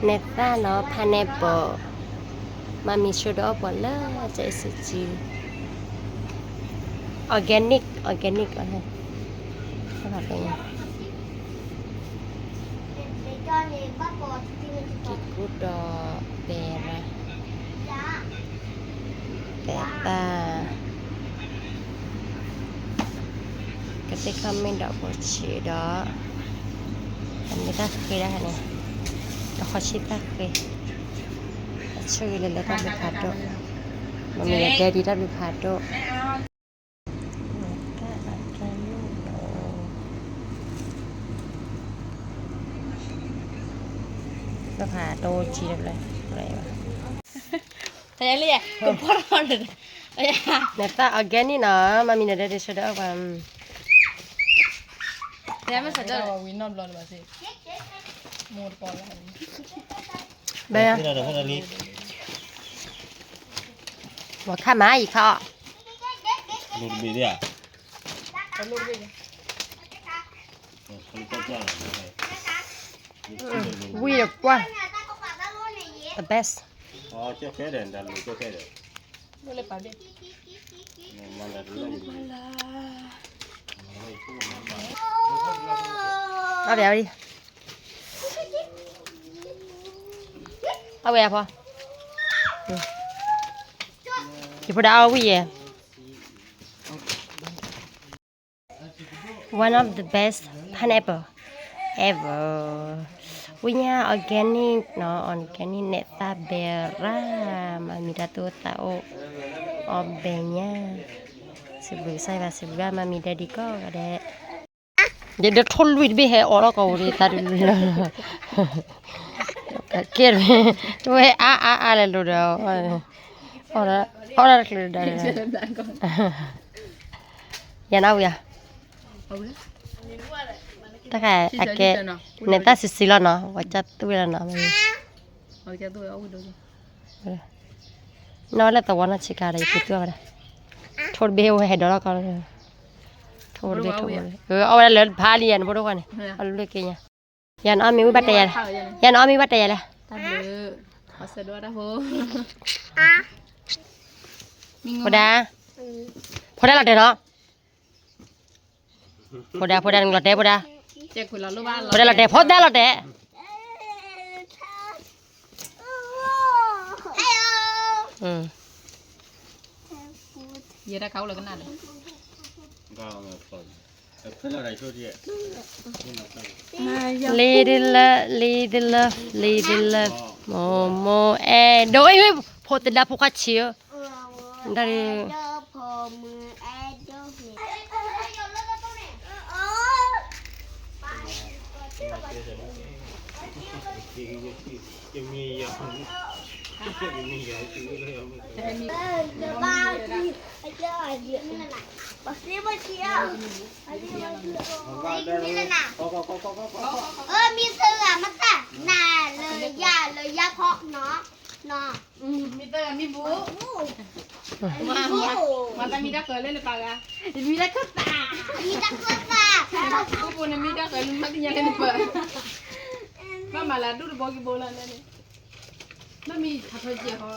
ແນດຕາເນາະ ພາຍແອບເປິ້ນ ມາມີໂຊດາອອກປອນເລີຍ ຈາກເອສຊີ ອໍແກນິກ ອໍແກນິກ ວ່າຊັ້ນ ສະພາບເປັນຫຍັງ? ກິກູດອ ເບລາ ເບລາ ກະຕິກາມິນດອກໂບຊີດອກ ອັນນີ້ກະເຄີຍໄດ້ຫັ້ນນະ ດອກຄອຊິກະເຄີຍ ເຊີເລລະ ຕາເບພາໂຕ ມັນມີແດດດີ ຕາເບພາໂຕ ລາຄາໂຕຈີບເລີຍ ເທົ່າໃດວະ? ທະຍາຍເລີຍ ກະພໍແລ້ວ ແນດຕາ ອໍແກນິກເນາະ ມາມີແນວໃດເດຊະດອກວ່າ ແຕ່ມັນສະເດີ ວິນນອນບລອນວ່າຊິ ໝົດປອນແລ້ວ ເບຍ ບໍ່ຂ້າມາອີກເທາະ ອືມ ວີດກວ່າ the best. ເອົາໄປເອົາດິ ເອົາໄປເອົາພໍ ອືມ ກິນພໍດາເອົາວີ One of the best pineapple ever. ວິຍາ ອອແກນິກເນາະ ອອແກນິກ ແນດຕາ ເບຣາ ມາມີຕາໂຕຕາໂອ ອອບເບຍາ ສະບູໃສ່ວ່າສະບູວ່າ ມາມີແດດດີກອກະແດະ ເດດໂທນວິດເບແຮອອກລະກອເດຕາດູ ກະເກດເວອາອາອາແລະໂລດ ອອກລະ ອອກລະ ຍານເອົາຢາ ຕາກະອາເກ ເນຕາຊິຊິລະເນາະ ວາຈະຕຸຍລະເນາະ ເນາະ ແລ້ວຕະວັນນະຊິກາໄດ້ປິດຕົວກະໄດ້ ໂທດເບວໃຫ້ດອກລະກອ ໂທດເບ ໂທດ ເອີ ເອົາໄວ້ເລີຍ ພາລຽນບໍ່ດອກກະນີ້ ເອົາເລີຍເກຍ ຍານອອມມີວິບັດຕະຍານ ຍານອອມມີວັດຕະຍານລະ ຕາເລີ ຂໍສະດວກນະໂພ ມີງ ໂພດາ ໂພດາລະແຕ່ເນາະ ໂພດາ ໂພດາລະແຕ່ ໂພດາ ໂພດາລະແຕ່ ໂພດາລະແຕ່ ອືມ ເຢດາເຂົາລະກະນັ້ນ Little love, little love, little love. ໂມໂມແອໂດ ເອີຍ ໂພຕະດາ ໂພຄາເຊຍ ດາເດ ເອີ ມີເສືອມາຕາ ນາເລີຍ ເລີຍເພາະເນາະ ເນາະ ອືມ ມີເຕີ ມີບູ ມາ ມາ ມາ ມີຕາເກີເລີຍ ປາກະ ມີຕາເກີຕາ ມີຕາເກີຕາ ຜູ້ບຸນມີຕາເກີ ມັນຕິຍາເລີຍ ເປີ ມາ ມາລະ ດູດບໍກິໂບລະ ນັ້ນ ມັນມີ ຖ້າເພິ່ນເຈຍເຂົາ